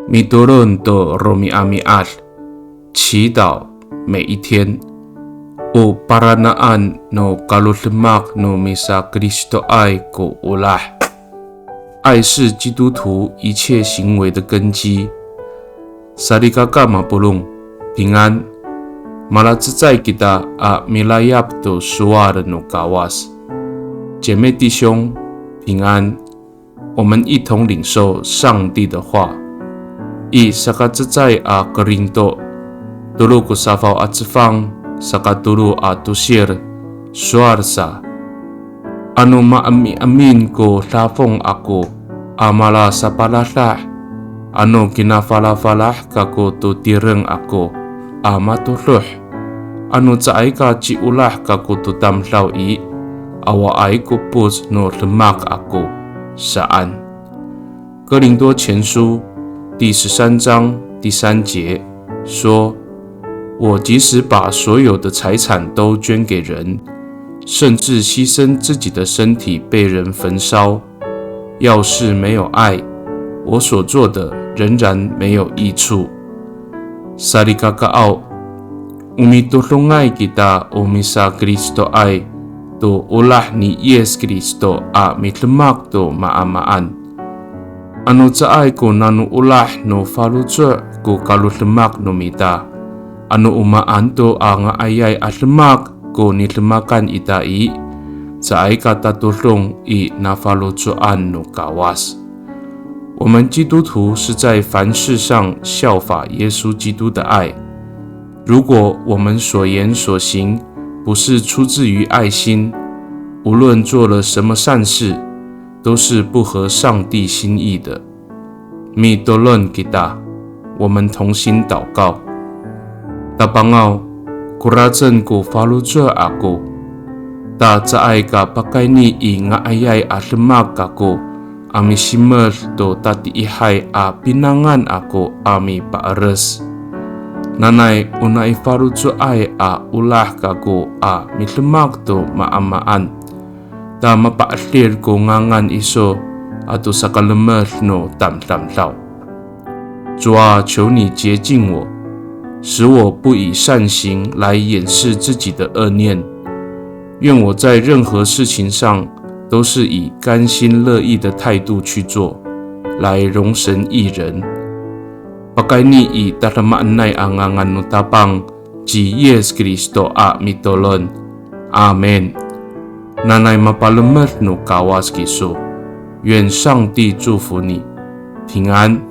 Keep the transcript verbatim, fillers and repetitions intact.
Mitolon to romi'ami'ad, 祈祷每一天。O parana'an no kalodemak no misaKristoay ko olah. 爱是基督徒一切行为的根基。Salikaka mapolong, 平安。Malacecay kita a milayap to sowal no Kawas. 姐妹弟兄，平安。我们一同领受上帝的话。I sakacecay a Korinto, tolo ko safaw a cefang, sakatolo a tosir, sowal sa. Ano maemi'emin ko dafong ako a malasapaladah, ano kinafalafalah kako to tireng ako a matodoh, ano caay ka ciolah kako to tamdaw i, awaay ko epoc no demak ako, saan. 哥林多前书第十三章第三节说：“我即使把所有的财产都捐给人，甚至牺牲自己的身体被人焚烧，要是没有爱，我所做的仍然没有益处。” Salikakaaw, o mitodongay kita o misaKristoay to olah ni Yis Kristo a midemak to maamaan. Ano caay ko nano olah no faloco' ko kalodemak no mita, ano o maan to a nga'ayay a demak ko nidemakan ita i, caay ka tatodong i nafaloco'an no Kawas. 我们基督徒是在凡事上效法耶稣基督的爱。如果我们所言所行不是出自于爱心，无论做了什么善事，都是不合上帝心意的。Mitolon kita, 我们同心祷告。Tapangaw, koracen ko faloco' ako. Ta caay ka pakayni i nga'ayay a demak kako a misimed to tatiihay a pinangan ako a mipaeres. Nanay o nai faloco'ay a olah kako a midemak to maamaan. Ta mapa'edil ko ngangan iso ato sakalemed no tamdamdaw. 主啊，求你洁净我，使我不以善行来掩饰自己的恶念。愿我在任何事情上都是以甘心乐意的态度去做，来荣神益人。Pakayni i tadamaanay a ngangan no Tapang ci Yis Kristo a mitolon. Amin. Nanay mapalemed no Kawas kiso. 愿上帝祝福你，平安。